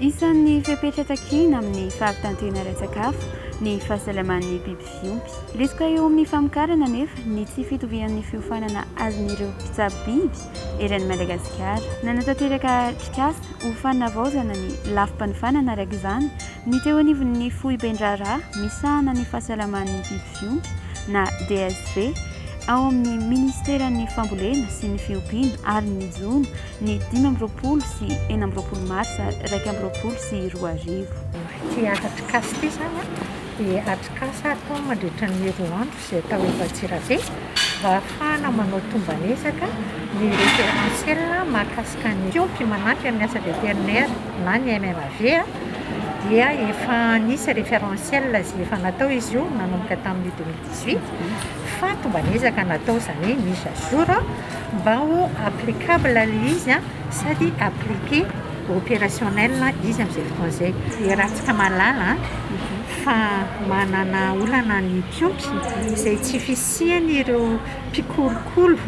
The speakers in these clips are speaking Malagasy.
Isan'ny fepetra takiana amin'ny fahavitan-tena ara-tsakafo ny fahasalaman'ny biby fiompy. Lesoka eo amin'ny famokarana anefa ny tsy fitovian'ny fiofanana azon'ireo mpitsabo biby eran'i Madagasikara. Nanatanteraka atrikasa ho fanavaozana ny lafim-panofanana araka izany ny teo anivon'ny foiben-draharaha misahana ny fahasalaman'ny biby fiompy na DSV ao amin'ny minisiteran'ny Fambolena sy ny Fiompiana ary ny Jono ny 25 sy 26 marsa 2021. Ity atrikasa ity izany dia atrikasa atao mandritra ny 2 andro izay atao eto Antsirabe mba hahafahana manao tomban'ezaka ny référentiel mahakasika ny mpiompy manampy amin'ny asa vétérinaire na ny MMAV dia efa nisy référentiel izay efa natao izy io nanomboka tamin'ny 2018 fa tomban'ezaka natao izany hoe mise à jour mba ho applicable ilay izy sady appliqué opérationnel izy amin'izay fotoana izay. Iarahantsika mahalala fa manana olana ny mpiompy izay tsy fisian'ireo mpikolokolo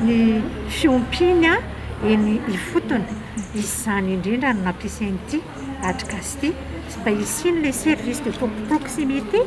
ny fiompiany eny ifotony. Izany indrindra no nampiasain'ity atrikasa ity mba hisian'ilay service de proximité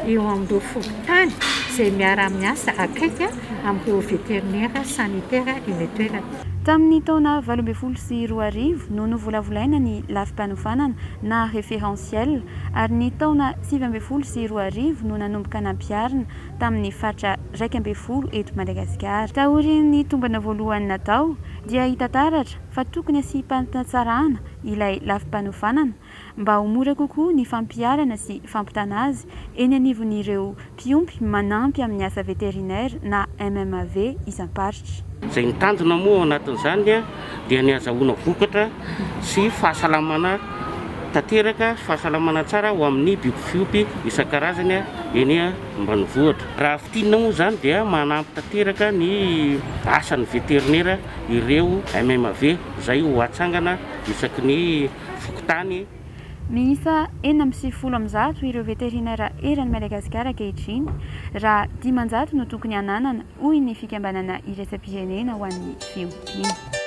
eo amin'ireo fokontany izay miara-miasa akaiky amin'ireo vétérinaire sanitaire eny an-toerana. Tamin'ny taona 2018 no novolavolaina ny lafim-panofanana na référentiel ary ny taona 2019 no nanomboka nampiharina tamin'ny faritra 11 eto Madagasikara. Taorian'ny tombana voalohany natao dia hita taratra fa tokony asiam-panatsarana ilay lafim-panofanana mba ho mora kokoa ny fampiharana sy fampitana azy eny anivon'ireo mpiompy manampy amin'ny asa vétérinaire na MMAV isam-paritra. Izay ny tanjona moa ao anatin'izany dia ny hazahoana vokatra sy fahasalamana tanteraka sy fahasalamana tsara ho amin'ny biby fiompy isan-karazany eny ambanivohitra. Raha fintinina moa izany dia manampy tanteraka ny asan'ny veterinera ireo MMAV izay ho atsangana isaky ny fokontany. Miisa 196 ireo veterinera eran'i Madagasikara ankehitriny, raha 500 no tokony hananana, hoy ny fikambanana iraisam-pirenena ho an'ny fiompiana.